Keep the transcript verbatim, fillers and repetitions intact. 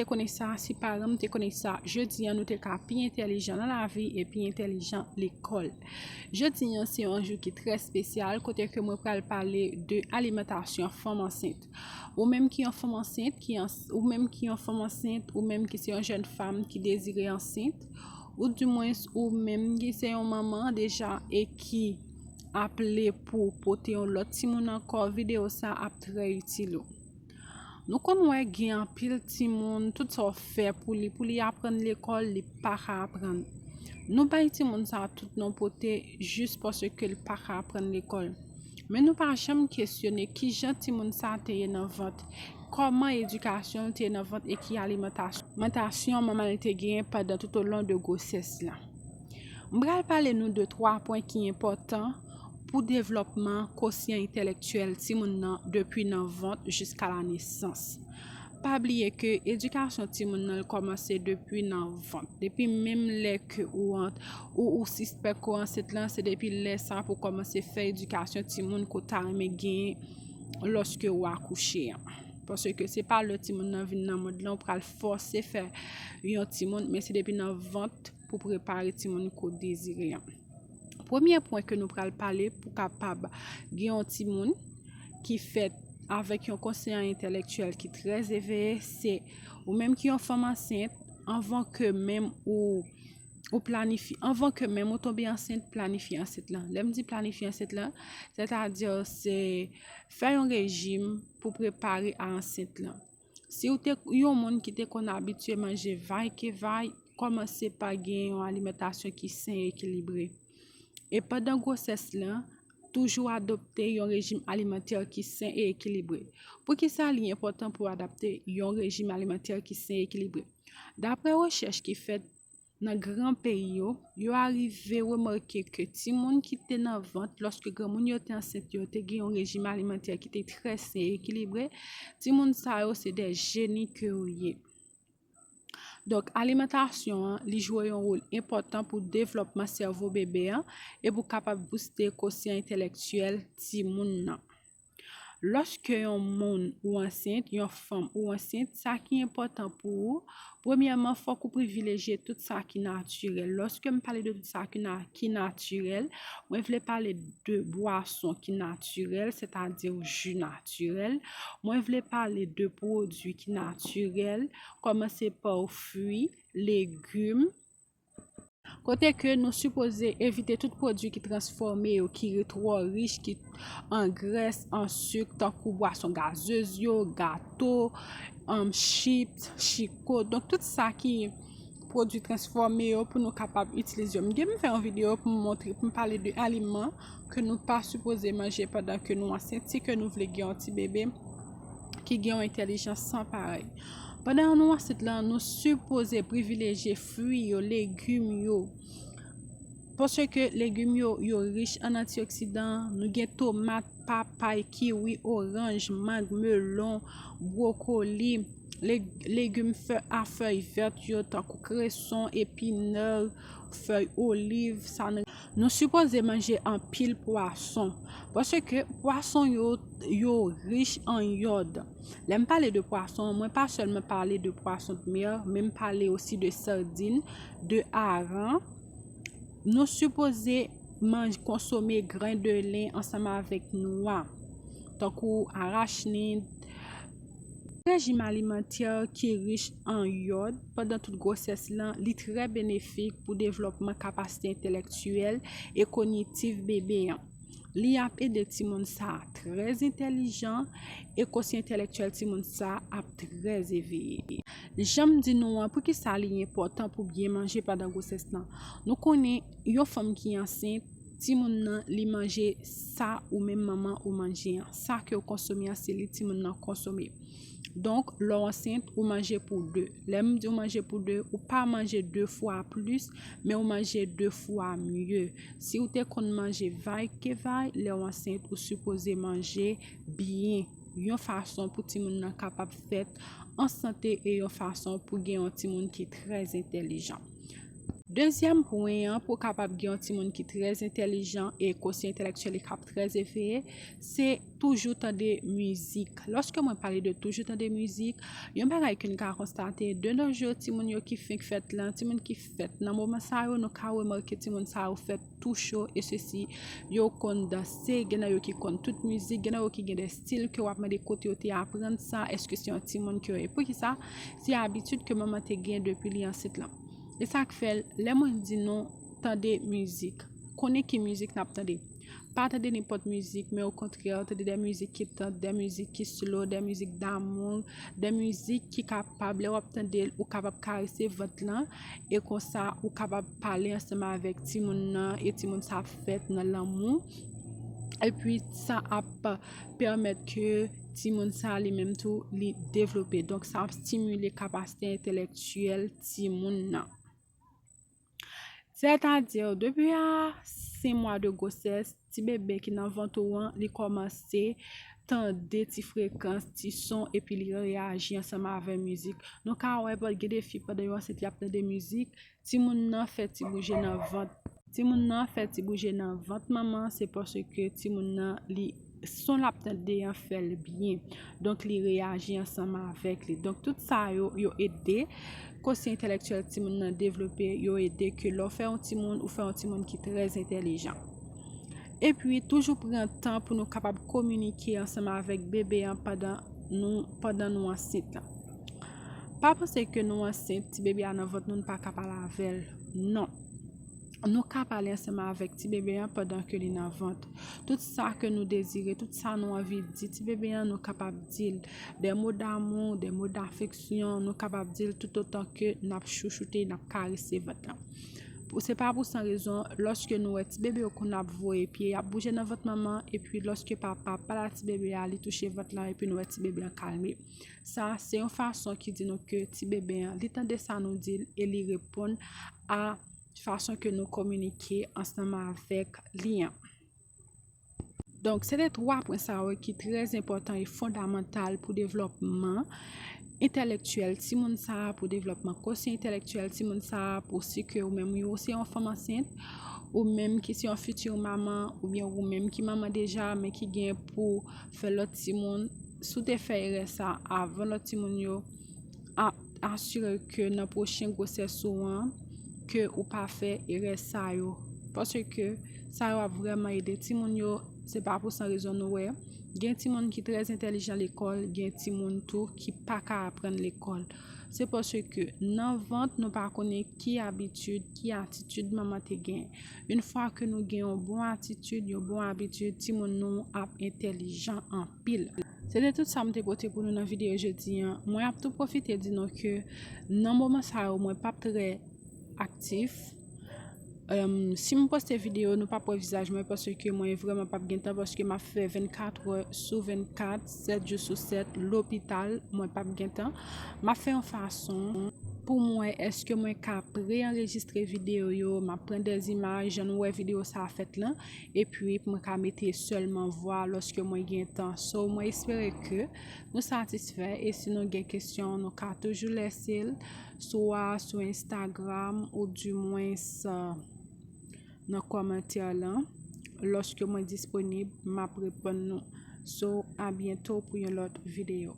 Te konnen sa, si paran m te konnen sa, jodi a nou te ka pi entèlijan nan lavi e pi entèlijan lekòl. Jodi a se yon jou ki trè espesyal, kote ke mwen pral pale de alimantasyon fanm ansent. Ou menm ki yon fanm ansent, ki ans-, ou menm ki yon fanm ansent, ou menm ki se yon jèn fanm ki dezire ansent, ou dimwens ou menm ki se yon manman deja e ki aple pou pote yon lòt timoun ankò, videyo sa ap trè itil ou. Nou konn wè gen anpil timoun, tout sa w fè pou li, pou li aprann lekòl, li pa ka aprann. Nou bay timoun sa tout non pote jis paske li pa ka aprann lekòl. Men nou pa janm kesyone kijan timoun sa te ye nan vant, kòman edikasyon l te ye nan vant e ki alimantasyon, alimantasyon manman l te genyen pandan tout olon de gwosès la. M pral pale nou de twa pwen ki enpòtan pou devlòpman kosyan entèlektyèl timoun nan depi nan vant jiska la nesans. Pa bliye ke edikasyon timoun nan l kòmanse depi nan vant. Depi menm lè ke ou ant-, ou, ou sispèk ou ansent lan, se depi lè sa pou kòmanse fè edikasyon timoun ke w ta renmen genyen lòske ou akouche an. Paske se pa lè timoun nan vin nan mond lan, ou pral fòse fè yon timoun, men se depi nan vant pou prepare timoun ke w dezire an. Premye pwen ke nou pral pale pou kapab gen yon timoun ki fèt avèk yon kosyan entèlektyèl ki trè eveye, se ou menm ki yon fanm ansent, anvan ke menm ou, ou planifye, anvan ke menm ou tonbe ansent, planifye ansent lan. Lè m di planifye ansent lan, sètadi se fè yon rejim pou prepare a ansent lan. Si w te yon moun ki te konn abitye manje vay ke vay, kòmanse pa gen yon alimantasyon ki sen e ekilibre. E pandan gwosès lan, toujou adopte yon rejim alimantè ki sen e ekilibre. Poukisa li enpòtan pou adapte yon rejim alimantè ki sen e ekilibre? Daprè rechèch ki fèt nan gran peyi yo, yo arive remake ke timoun ki te nan vant lòske granmoun yo te ansent yo te gen yon rejim alimantè ki te trè sen e ekilibre, timoun sa yo se de jeni ke yo ye. Donk, alimantasyon an, li jwe yon wòl enpòtan pou devlòpman sèvo bebe an e pou kapab bouste kosyan entèlektyèl timoun nan. Lòske yon moun ou ansent, yon fanm ou ansent, sa ki enpòtan pou ou, premyèman, fòk ou privilejye tout sa ki natirèl. Lòske m pale de tout sa ki na-, ki natirèl, mwen vle pale de bwason ki natirèl, sètadi ji natirèl. Mwen vle pale de pwodui ki natirèl, kòmanse pa fwi, legim, kote ke nou sipoze evite tout pwodui ki transfòme yo, ki twò rich, ki an grès, an sik, tankou bwason gazez yo, gato, um, chips, chikòt. Donk, tout sa ki pwodui transfòme yo pou nou kapab itilize yo. M gen pou m fè yon videyo pou m montre, pou m pale de aliman ke nou pa sipoze manje pandan ke nou ansent, si ke nou vle gen yon ti bebe ki gen yon entèlijans san parèy. Pandan nou ansent lan, nou sipoze privilejye fwi yo, legim yo. Paske legim yo, yo rich an antioksidan. Nou gen tomat, papay, kiwi, oranj, mang, melon, bwokoli, le-, legim fè-, a fèy vèt yo, tankou kreson, epinè, fèy oliv, sa nou, nou sipoze manje anpil pwason. Paske pwason yo, yo rich an yòd. Lè m pale de pwason, mwen pa sèlman pale de pwason de mè, men m pale osi de sadin, de aran. Nou sipoze manj-, konsome grenn de len ansanm avèk nwa, tankou arachnid. Rejim alimantè ki rich an yòd pandan tout gwosès lan, li trè benefik pou devlòpman kapasite entèlektyèl e konyitif bebe an. Li ap ede timoun sa a trè entèlijan e kosyan entèlektyèl timoun sa a ap trè eveye. Jan m di nou an, poukisa li enpòtan pou byen manje pandan gwosès lan? Nou konnen yon fanm ki ansent, timoun nan, li manje sa ou menm manman ou manje an. Sa ke w konsome an, se li timoun nan konsome. Donk, lè w ansent, ou manje pou de. Lè m di w manje pou de, ou pa manje de fwa plis, men ou manje de fwa mye. Si w te konn manje vay ke vay, lè w ansent, ou sipoze manje byen, yon fason pou timoun nan kapab fèt an sante e yon fason pou gen yon timoun ki trè entèlijan. Dezyèm pwen an, pou w kapab gen yon timoun ki trè entèlijan e kosyan entèlektyèl li k ap trè eveye, se toujou tande mizik. Lòske mwen pale de toujou tande mizik, yon bagay ke n ka konstate, de nos jours, timoun yo ki fenk fèt lan, timoun ki fèt nan moman sa yo, nou ka remake timoun sa yo fèt tou cho, e sesi, yo konn danse, gen nan yo ki konn tout mizik, gen nan yo ki gen de stil ke w ap mande kote yo te aprann sa, èske se yon timoun ke yo ye. Poukisa? Se abitid ke manman te gen depi li ansent lan. E sa k fè, lè mwen di nou tande mizik, konnen ki mizik n ap tande. Pa tande nenpòt mizik, men okontrè, tande de mizik ki tant, de mizik ki slow, de mizik damou, de mizik ki kapab, lè w ap tande l, ou kapab karese vant lan, e konsa, ou kapab pale ansanm avèk timoun nan, e timoun sa ap fèt nan lanmou. Epi, sa ap pèmèt ke timoun sa li menm tou, li devlope. Donk, sa ap stimile kapasite entèlektyèl timoun nan. Sètadi, depi a senk mwa de gwosès, ti bebe ki nan vant ou an, li kòmanse tande ti frekans, ti son, epi li reyaji ansanm avè mizik. Nou ka wè, gen de fi pandan yo ansent, y ap tande mizik, timoun nan fè ti bouje nan vant. Timoun nan fè ti bouje nan vant manman, se paske timoun nan, li, son l ap tande an fè l byen. Donk, li reyaji ansanm avèk li. Donk, tout sa yo, yo ede kosyan entèlektyèl timoun nan devlope, yo ede ke lè w fè yon timoun, ou fè yon timoun ki trè entèlijan. Epi, toujou pran tan pou nou kapab kominike ansanm avèk bebe an pandan nou, pandan nou ansent lan. Pa panse ke nou ansent, ti bebe a nan vant nou, nou pa ka pale avè l. Non. Nou ka pale ansanm avèk ti bebe an pandan ke li nan vant. Tout sa ke nou dezire, tout sa nou anvi di ti bebe an, nou kapab di l. De mo damou, de mo dafeksyon, nou kapab di l toutotan ke n ap chouchoute, n ap karese vant lan. Pou, se pa pou san rezon, lòske nou wè ti bebe yo konn ap voye pye, y ap bouje nan vant manman, epi lòske papa pale a ti bebe a, li touche vant lan, epi nou wè ti bebe an kalme. Sa, se yon fason ki di nou ke ti bebe an, li tande sa nou di l e li reponn a fason ke nou kominike ansanm avèk li an. Donk, se te twa pwen sa yo ki trè enpòtan e fondamantal pou devlòpman entèlektyèl timoun sa a, pou devlòpman kosyan entèlektyèl timoun sa a, pou si ke ou menm ou se yon fanm ansent, ou menm ki se yon fiti manman, oubyen ou menm ki manman deja, men ki gen pou fè lòt timoun, si w te fè erè sa a avan lòt timoun yo, a, asire ke nan pwochen gwosès ou an, ke ou pa fè erè sa yo. Paske sa yo ap vrèman ede timoun yo, se pa pou san rezon nou wè. Gen timoun ki trè entèlijan lekòl, gen timoun tou ki pa ka aprann lekòl. Se paske nan vant nou pa konnen ki abitid, ki atitid manman te gen. Yon fwa ke nou gen yon bon atitid, yon bon abitid, timoun nou ap entèlijan anpil. Se te tout sa m te pote pou nou nan videyo jodi an. Mwen ap tou pwofite di nou ke nan moman sa yo, mwen p ap trè aktif. Em, si m poste videyo, nou p ap wè vizaj mwen paske mwen vrèman p ap gen tan paske m ap fè vennkat è sou vennkat, sèt jou sou sèt, lopital, mwen p ap gen tan. M ap fè yon fason pou m wè èske mwen ka pre-anrejistre videyo yo, m ap pran dèzimaj, jan nou wè videyo sa a fèt lan, epi mwen ka mete sèlman vwa lòske mwen gen tan. So, mwen espere ke nou satisfè, e si nou gen kesyon, nou ka toujou lèse l, swa sou Instagram, ou dimwens, nan kòmantè lan. Lòske mwen disponib, m ap reponn nou. So, a byento pou yon lòt videyo.